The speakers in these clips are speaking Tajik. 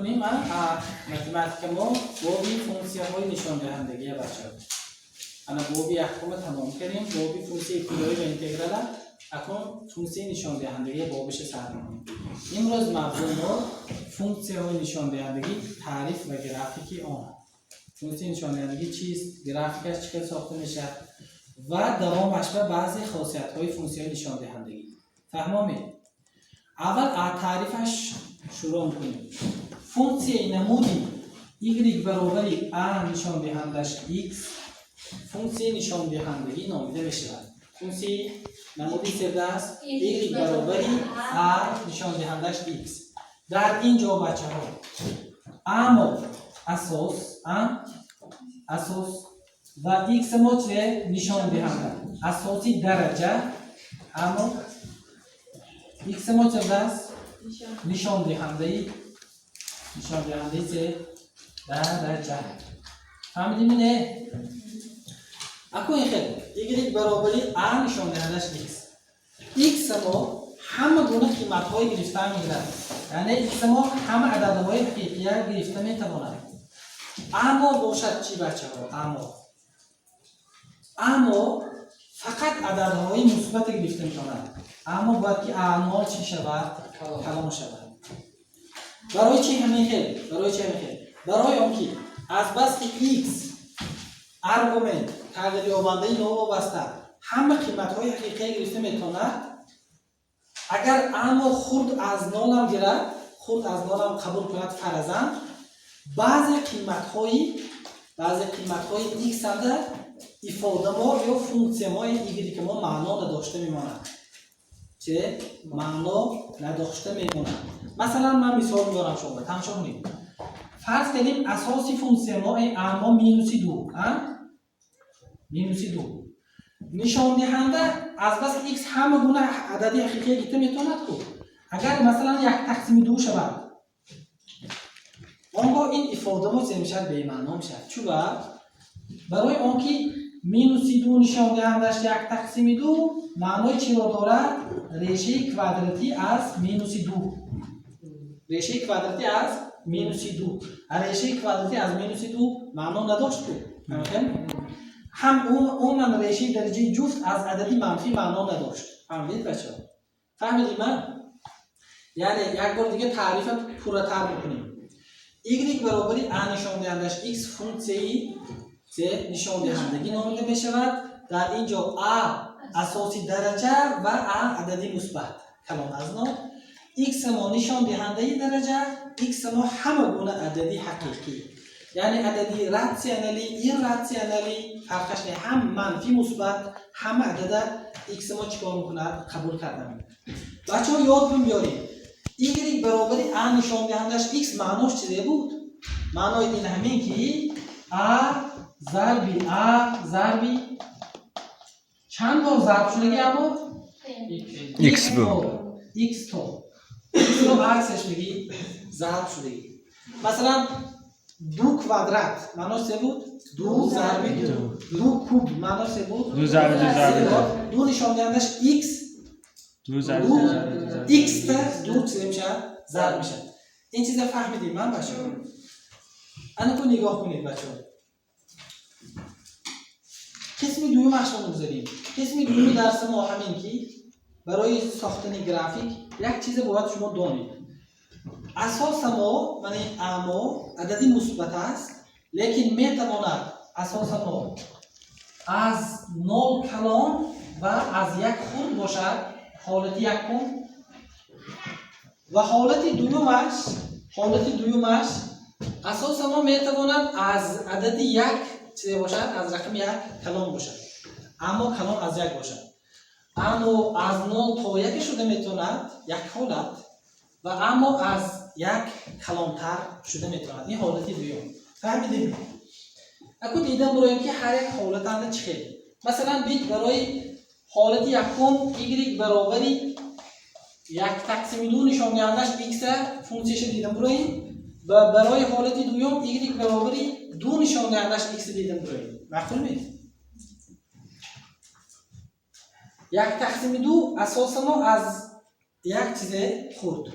мекунем математика мо боби функсияҳои нишондиҳандагия, бачаҳо. Ана боби якума тамом кардем, боби функсияи ибтидоӣ ва интеграла. Акнун функсияи нишондиҳандагия бобиша сар мекунем. Имрӯз мавзӯи мо функсияҳои нишондиҳандагӣ, таъриф ва графики он. Функсияи нишондиҳандагӣ чист, графикаш чӣ хел сохта мешавад ва давомаш ба баъзе хосиятҳои функсияҳои нишондиҳандагӣ. Фаҳмомед? Аввал таърифаш шурӯъ мекунем. Функсияи намуди y баробари a нишондиҳандаш x функсияи нишондиҳандагӣ номида мешавад. Функсияи намуди сердаст y баробари a нишондиҳандаш x. Дар ин ҷо, бачаҳо, a мо асос, а асос ва x мо че? Нишондиҳанда, асоси дараҷа. Аммо x мо че будааст? Нишондиҳандаи че? Дараҷа. Фаҳмидем, не? Акун ин хел: y баробари a нишондиҳандаш x. X мо ҳама гуна қиматҳои гирифта мегирад, яъне x мо ҳама ададҳои ҳақиқия гирифта метавонад. Аммо бошад чӣ, бачаҳо? Аммо фақат ададҳои мусбате гирифта метавонад. Аммо бояд ки а нол чӣ шавад? Калон шавад. Барои чӣ ҳамин хел? Барои чӣ ҳамин хел? Барои он ки азбаски x аргумент тағйирёбандаи новобаста, ҳама қиматҳои ҳақиқия гирифта метавонад, агар аммо хурд аз нолам гирад, хурд аз нолам қабул кунад, фаразан, баъзе қиматҳои x анда ифода мо ё функсия мо y мо маъно надошта мемонад. Че? Маъно надошта мемонад. Масалан, ман мисол меорам, шумо тамошо кунед. Фарз кардем, асоси функсия мо а мо минуси ду, минуси ду. Нишондиҳанда, азбаски x ҳама гуна адади ҳақиқия гирифта метавонад ку, агар масалан як тақсими ду шавад, он гоҳ ин ифода мо че мешавад? Бемаъно мешавад. Чуба? Барои он ки минуси ду нишондиҳандаш як тақсими ду маънои чиро дорад? Решаи квадратӣ аз минуси ду. Решаи квадратӣ аз минуси ду, решаи квадратӣ аз минуси ду маъно надошт ку. Ҳам умуман решаи дараҷаи ҷуфт аз адади манфӣ маъно надошт. Фаҳмидед, бачаҳо? Фаҳмидед? Ман яъне як бор дига таърифа пурратар мекунем. Y баробари a нишондиҳандаш x функсияи c нишондиҳандагӣ номида мешавад. Дар ин ҷо a асоси дараҷа ва a адади мусбат калон аз нол, x мо нишондиҳандаи дараҷа, x мо ҳама гуна адади ҳақиқӣ, яъне адади ратсионалӣ, ирратсионалӣ фарқаш не, ҳам манфӣ, мусбат, ҳама адада x мо чӣ кор мекунад? Қабул карда. Бачаҳо, ёдтон биёред: y баробари a нишондиҳандаш x маънош чизе буд? Маънои ин ҳамин ки a зарби a зарби чанд бор зарб шудаги аммо X буд. X то x-ро аксаш мегӣ, зарб шудаги. Масалан, ду квадрат маънош се буд? Ду зарби ду. Ду куб маънош се буд? Ду зарби ду зарби ду. Ду нишондиҳандаш x. Ду зарби ду ду зарби ду зарби x та ду чизе мешавад? Зарб мешавад. Ин чиза фаҳмидем ман, бачаҳо? Анаку нигоҳ кунед, бачаҳо, қисми дуюмашро мегузарем. Қисми дуюми дарси мо ҳамин ки барои сохтани график як чизе бояд шумо донед. Асоса мо, мана амо адади мусбат аст, лекин метавонад асоса мо аз нол калон ва аз як хурд бошад, ҳолати якум. Ва ҳолати дуюмаш, асоса мо метавонад аз адади як чизе бошад, аз рақами як калон бошад, аммо калон аз як бошад. Аммо аз нол то яке шуда метавонад як ҳолат ва аммо аз як калонтар шуда метавонад. Ин ҳолати дуюм. Фаҳмидем? Аку дидан буроем ки ҳар як ҳолатанда чӣ хел. Масалан, бит барои ҳолати якум y баробари як тақсими ду нишондиҳандаш x функсияша дидан буроем ва барои ҳолати дуюм y баробари ду нишондиҳандаш x дидан буроем. Маъқул мед? Як тақсими ду асоса мо аз як чизе хурд.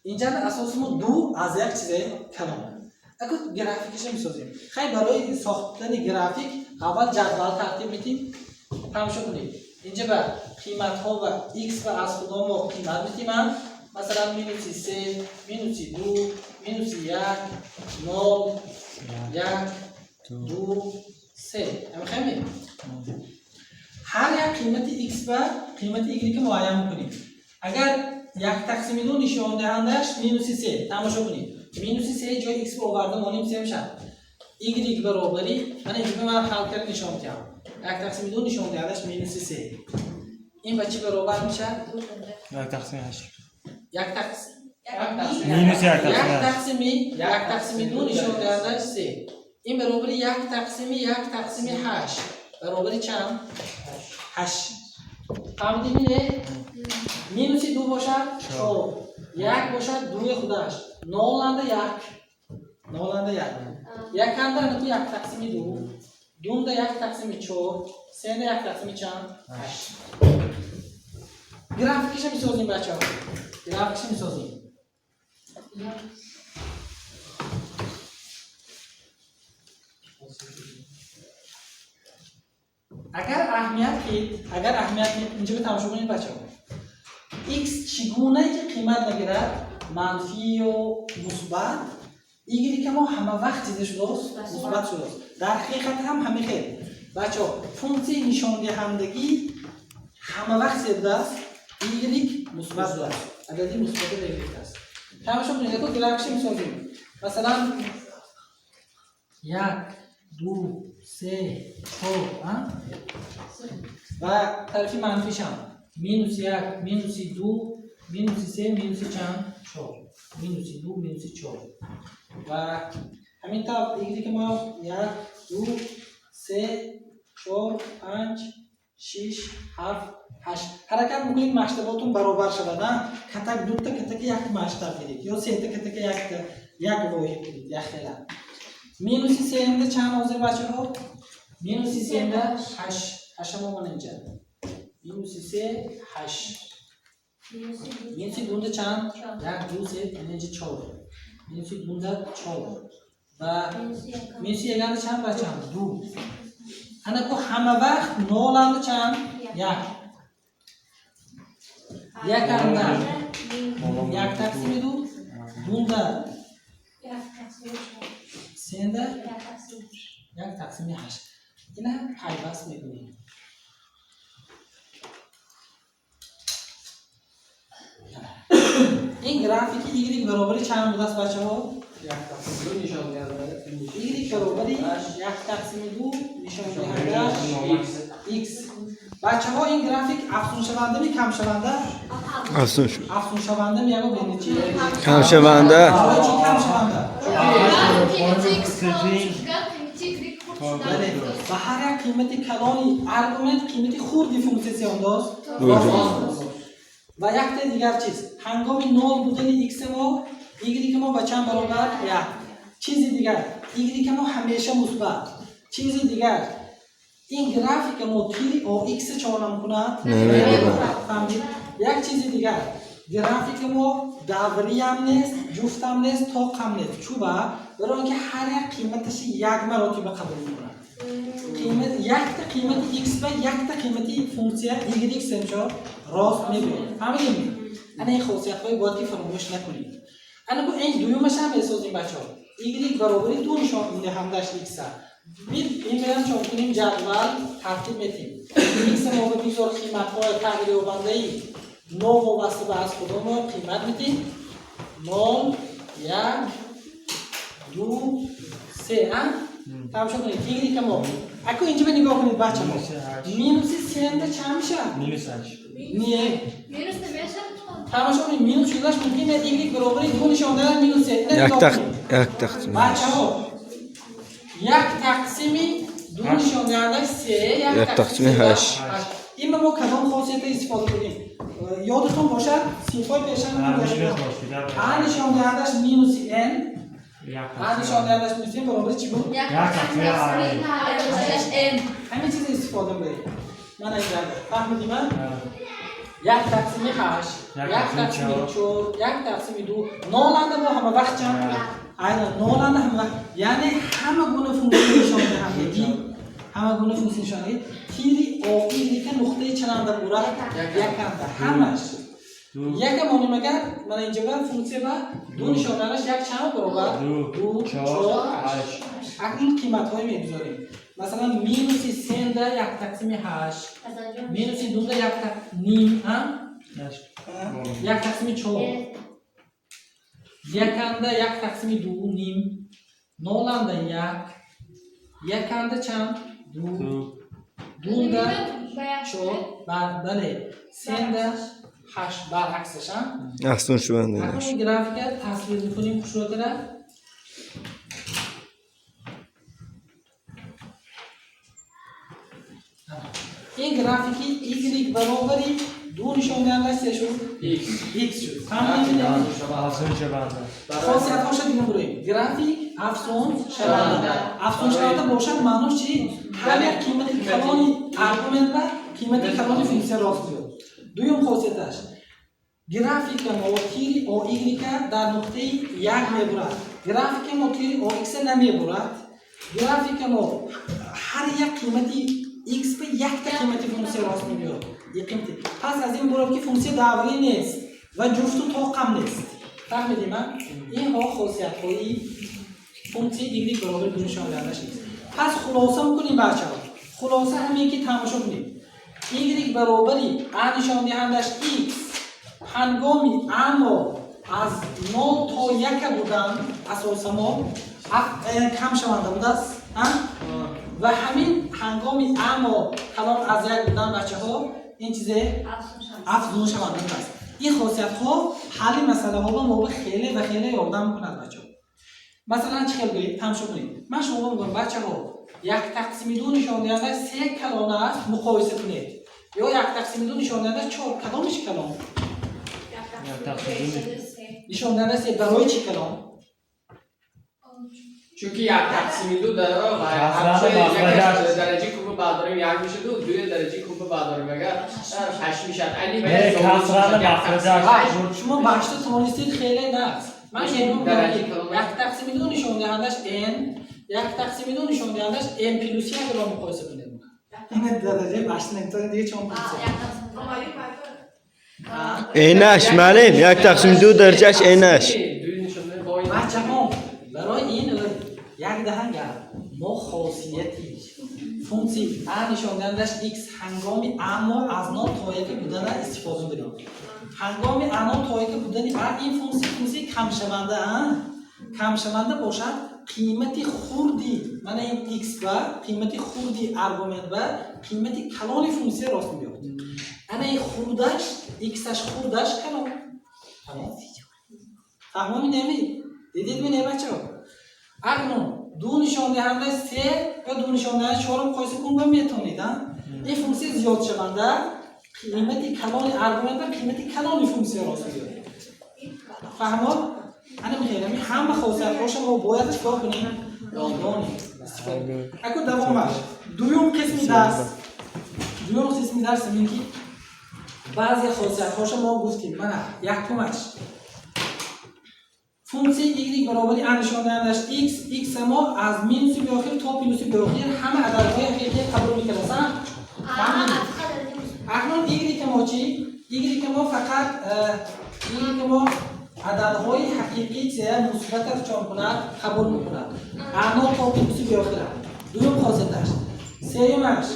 Инҷа асоси мо ду аз як чизе калон. Ако графикашо мисозем. Хай, барои сохтани график аввал ҷадвал тартиб метим. Тамошо кунед. Инҷа ба қиматҳо ва x ва аз худо мо қимат метимам. Масалан, минуси се, минуси ду, минуси як, нол, як, ду, се. Ҳамихайми? Ҳар як қимати x ва қимати y муайян мекунем. Агар як тақсими ду нишондиҳандааш минуси се, тамошо кунед. Минуси се ҷои x оварда монем, се мешавад. Y баробари, мана инҷо ман ҳал карда нишон медиҳам. Як тақсими ду нишондиҳандааш минуси се. Ин ба чӣ баробар мешавад? Як тақсими ҳашт. Як тақсим Минус як як тақсими ҳашт. Тақсими як тақсими ду нишондиҳандааш се. Ин баробари як тақсими ҳашт. Баробари чанд? Ҳашт. Фаҳмидем, не? Минуси ду бошад чор. Як бошад дуи худаш. Ноланда як. Ноланда як. Яканда анаку як тақсими ду. Дунда як тақсими чор. Сенда як тақсими чанд? Ҳашт. Графикаша мисозем, бачаҳо. Графикаша мисозем. Агар аҳамият ки, инҷо тамошо кунед, бачаҳо. X чӣ гунае ки қимат нагирад, манфӣ ё мусбат, y мо ҳама вақт чизе шудааст, мусбат шудааст. Дар ҳақиқат ҳам ҳамин хел. Бачаҳо, функсияи нишондиҳандагӣ ҳама вақт чизе будааст, y мусбат будааст. Адади мусбати гирифтааст. Тамошо кунед, яко графикши мисозем. Масалан, як, ду, се, чор, а? Ва тарафи манфишам минуси як, минуси ду, минуси се, минуси чанд? Чор. Минуси ду, минуси чор. Ва ҳамин тавр y мо як, ду, се, чор, панҷ, шиш, ҳафт, ҳашт. Ҳаракат мекунед, масштаботон баробар шавад, а? Катак дута катаки як масштаб гиред ё сета катаки якта як воҳид гиред, як хела. Минуси сеюмда чанд ҳозир, бачаҳо? Минуси сеюмда ҳашт. Ҳашта мо инҷа. Минуси се, ҳашт. Минуси дунда чанд? Як, ду, се, инҷа чор. Минуси дунда чор. Ва минуси яганда чанд, бачам? Ду. Анаку ҳама вақт ноланда чанд? Як. Яканда як тақсими ду, дунда, сенда як тақсими ҳашт. Ина пайваст мекунем. Ин графики y баробари чанд будааст, бачаҳо? Як тақсими ду нишондиҳанда Y баробари як тақсими ду нишондиҳандааш x. Бачаҳо, ин график афзуншавандами, камшаванда? Афзун шуд. Афзуншаванда меяго бени чи? Камшаванда. Барои чӣ камшаванда? Бале, ба ҳар як қимати калони аргумент қимати хурди функсия сеондоз ва якте дигар чиз, ҳангоми нол будани x мо y мо ба чанд баробар? Як. Чизи дигар, y мо ҳамеша мусбат. Чизи дигар, ин графика мо тири оx чора мекунад? Намебарад. Фаҳмидед? Як чизи дигар, графика мо давриям нест, ҷуфтам нест, тоқам нест. Чуба? Барои он ки ҳар як қиматаши як маротиба қабул мекунад. Қимат якта қимати x ва якта қимати функсия y семчор рост мебиёд. Фаҳмидем? Ана ин хосиятҳое бояд ки фаромӯш накунед. Ана бу ин дуюмашам месозем, бачаҳо. Y баробари ду нишондиҳандааш x. Бир ин мерам чон кунем, ҷадвал тартиб метем. X мо ба бигзор қиматҳои тағйирёбандаи новобаста ба аз худо мо қимат медиҳем. Нол, як, ду, се, а? Тамошо кунед, y мо. Ако инҷа ба нигоҳ кунед, бачаҳо. Минуси сеанда чанд мешавад? Минус ҳашт. Не. Тамошо кунед, минус шуданаш мумкин не, y баробари ду нишондиҳанда минус се. Ина Як нигоҳ тақ кунед. як тақсим. Бачаҳо, як тақсими ду нишондиҳанда се, Як тақсими ҳашт. Ин мо кадом хосията истифода кунем? Ёдатон бошад, синфҳои пешан а нишондиҳандаш минуси n, а нишондиҳандаш минуси n баробари чӣ буд? Ҳамин чиза истифода мебарем. Мана ин фаҳмидӣ ман? Як тақсими ҳашт, як тақсими чор, як тақсими ду. Ноланда бо ҳама вақт чанд? Айнан ноланда ҳама вақт. Яъне ҳама гуна функсия нишондиҳандагӣ, ҳама гуна функсия нишондиҳандагӣ тири ои нуқтаи чанданда бурад? Яканда. Ҳамаш. Яка монем агар, мана инҷа ба функсия ба ду нишондиҳандаш як чанд баробар? Ду, чор, ҳашт. Акнун қиматҳое мегузорем. Масалан, минуси сенда як тақсими ҳашт, минуси дунда як ним, як тақсими чор, яканда як тақсими ду ним, ноланда як, яканда чанд? Ду, дунда чор, бале, сенда ҳашт, баръаксаш. Афзуншаванда. Акнун графика тасвир мекунем хушрӯтара. Ин графики y баробари ду нишондиҳанда се шуд? X. X шуд. Фаҳмидем? Хосиятҳоша дига буроем. График афзун шаванда. Афзун шаванда бошад, маънош чи? Ҳар як қимати калони аргумент ва қимати калони функсия рост меёбад. Дуюм хосияташ: графика мо тири оy дар нуқтаи як мебурад, графика мо тири оx намебурад. Графика мо ҳар як қимати x ба якта қимати функсия рост мебиёд. Қимати пас аз ин бурад, ки функсия даврӣ нест ва ҷуфту тоқам нест. Фаҳмидем? Инҳо хосиятҳои функсияи y баробари ду нишондиҳандаш x. Пас хулоса мекунем, бачаҳо. Хулоса ҳамин ки тамошо кунед: y баробари а нишондиҳандаш x ҳангоми амо аз нол то яка будан асосамо кам шаванда будааст ва ҳамин ҳангоми амо калон аз як будан, бачаҳо, ин чизе афзун шаванда будааст. Ин хосиятҳо ҳалли масъалаҳо ба мо хеле ва хеле ёрдам мекунад, бачаҳо. Масалан, чӣ хел гӯед? Тамошо кунед, ман шумо мегӯям: бачаҳо, як тақсими ду нишондиҳанда се калон аст, муқоиса кунед, ё як тақсими ду нишондиҳанда чор, кадомиш калон? Нишондиҳанда се. Барои чӣ калон? Чунки як тақсими ду дараҷаи куба бардорем, як мешаду, дуя дараҷаи куба бардорем, агар ҳашт мешад. Шумо башта тонистед, хеле нағз. Ман мегӯям, як тақсими ду нишондиҳандаш n, як тақсими ду нишондиҳандаш n плюс якро муқоиса кунед. Ин дараҷаи башта наметавонед, дига чон плюс. Энаш маълим, як тақсими ду дараҷаш энаш. Бачаҳо, барои ин як даҳан гап: мо хосияти функсияи а нишондиҳандаш x ҳангоми а мо аз нол то яка будана истифода мебарем. Ҳангоми а нол то яка будани а, ин функсия функсияи камшаванда, камшаванда бошад, қимати хурди мана ин x ба қимати хурди аргумент ба қимати калони функсия рост меёбад. Ана ин хурдаш, x-аш хурдаш калон. Тамом, фаҳмоми неми дидед ми не, бачаҳо? Акнун ду нишондиҳандаи се ё ду нишондиҳандаи чорро муқоиса кун ба метавонед. Ин функсия зиёдшаванда, қимати калони аргумент ба қимати калони функсия рост меёбад. Фаҳмод? Ана мехелами ҳама хосиятҳоша мо бояд чикор кунем? Донем. Аку давомаш. Дуюм қисми дарс, дуюм қисми дарс ин ки баъзе хосиятҳоша мо гуфтем. Мана якумаш: функсияи y баробари а нишондиҳандаш x, x мо аз минуси беохир то плюси беохир ҳама ададҳои ҳақиқӣ қабул мекард. Акнун y мо чӣ? Y мо фақат y мо ададҳои ҳақиқӣ мусбата чон кунад, қабул мекунад, а нол то плюси беохира. Дуюм хосияташ. Сеюмаш: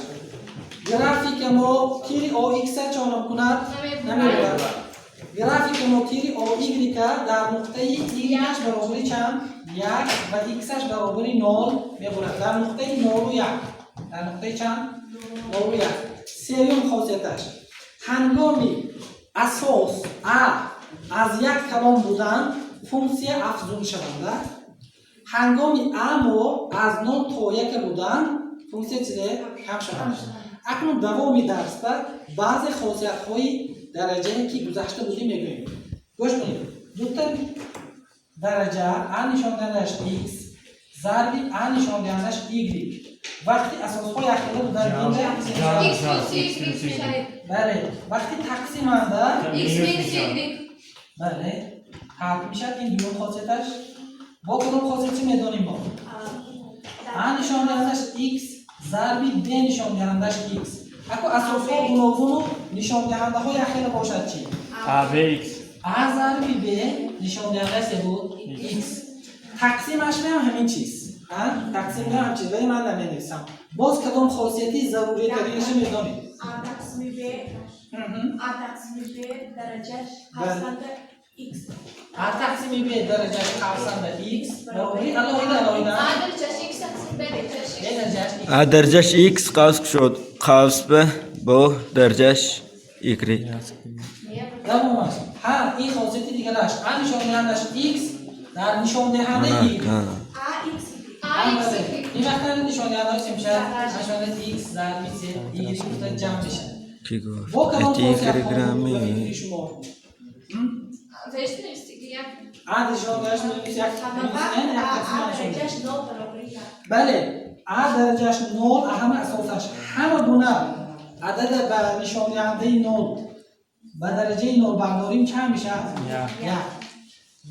графика мо тири оx чон кунад? Намебурад. Графика мо тири оy дар нуқтаи y баробари чанд? Як ва x-аш баробари нол мебурад, дар нуқтаи нолу як. Дар нуқтаи чанд? Нолу як. Сеюм хосияташ: ҳангоми асос а аз як калон будан функсия афзуншаванда, ҳангоми а мо аз нол то яка будан функсия чизе? Камшаванда. Акнун давоми дарсда баъзе хосиятҳои дараҷае ки гузашта будем мегӯем. Гӯш кунед: дута дараҷа а нишондиҳандаш x. Зарби а нишондиҳандаш y. Вақти асосҳо якхела будан динда X плюс Y мешавад. Бале, вақти тақсиманда X минус Y. Бале, тарк мешавад. Ин дуюм хосияташ. Бо кадом хосият чӣ медонем мо? А нишондиҳандаш x зарби b нишондиҳандаш x. Ако асосҳо гуногуну нишондиҳандаҳо якхела бошад чӣ? А, Б, X. А зарби b нишондиҳандаш се буд? X. Тақсимаш меам ҳамин чиз. А? Тақсим меам ҳамин чиз, вале ман наменависам. Боз кадом хосияти заруритаринаша медонед? А тақсими Б, А тақсими Б дараҷаш қавсанда X. А тақсими b дараҷаш қавсанда x баробари алоҳида алоҳида А дараҷаш X тақсим Б дараҷаш b X. дараҷаш x. А дараҷаш X қавс кушод қавс Б бо дараҷаш Y. Давомаш. Ҳа, ин хосияти дигараш. А нишондиҳандаш x дар нишондиҳандаи y. А. А X Y. А X Y. Ин вақт нишондиҳандаҳо чӣ мешавад? Нишондиҳанда x зарби c y гуфта ҷамъ мешавад. Ки гуфт? Бо кадом Эти хосиятҳо грамми. ба фикри шумо? Веш нависти як. А нишондиҳандаш минус як Ҳама минус вақт n як А тақсим А нишон. дараҷаш нол баробари як. Бале, а дараҷаш нол ҳама асосаш ҳама гуна адада ба нишондиҳандаи нол ба дараҷаи нол бардорим чанд мешавад? Як. Як.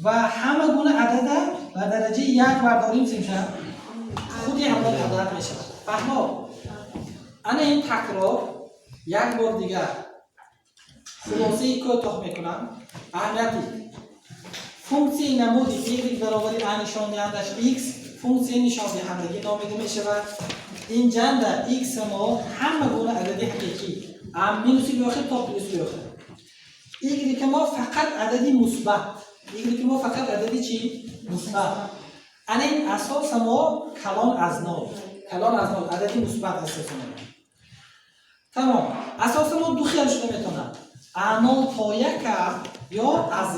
Ва ҳама гуна адада ба дараҷаи як бардорим чӣ мешавад? Худи ҳамон адад мешавад. Фаҳмо? Ана ин такрор як бор дигар хулосаи кӯтоҳ мекунам. Аҳамияти функсияи намуди y баробари а нишондиҳандаш x функсияи нишондиҳандагӣ номида мешавад. Ин ҷанда x мо ҳама гуна адади ҳақиқӣ а минуси беохир то плюси беохир. Y мо фақат адади мусбат. Y мо фақат адади чӣ? Мусбат. Ана ин асоса мо калон аз нол. Калон аз нол, адади мусбат асоса мо. Тамом. Асоса мо ду хел шуда метавонад. А нол то яка ё аз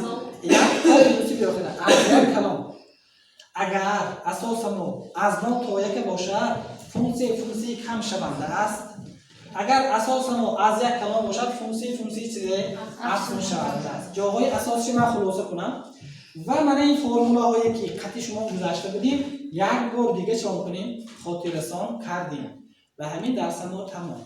як то плюси беохир. Аз як калон. Агар асоса мо аз нол то яка бошад, функсия функсияи кам шаванда аст. Агар асоса мо аз як калон бошад, функсияи чизе? Афзун шаванда аст. Ҷоҳои асосиши ман хулоса кунам. Ва мана ин формулаҳое ки қатъи шумо гузашта будем, як бор дига чон кунем, хотиррасон кардем. Ва ҳамин дарса мо тамом.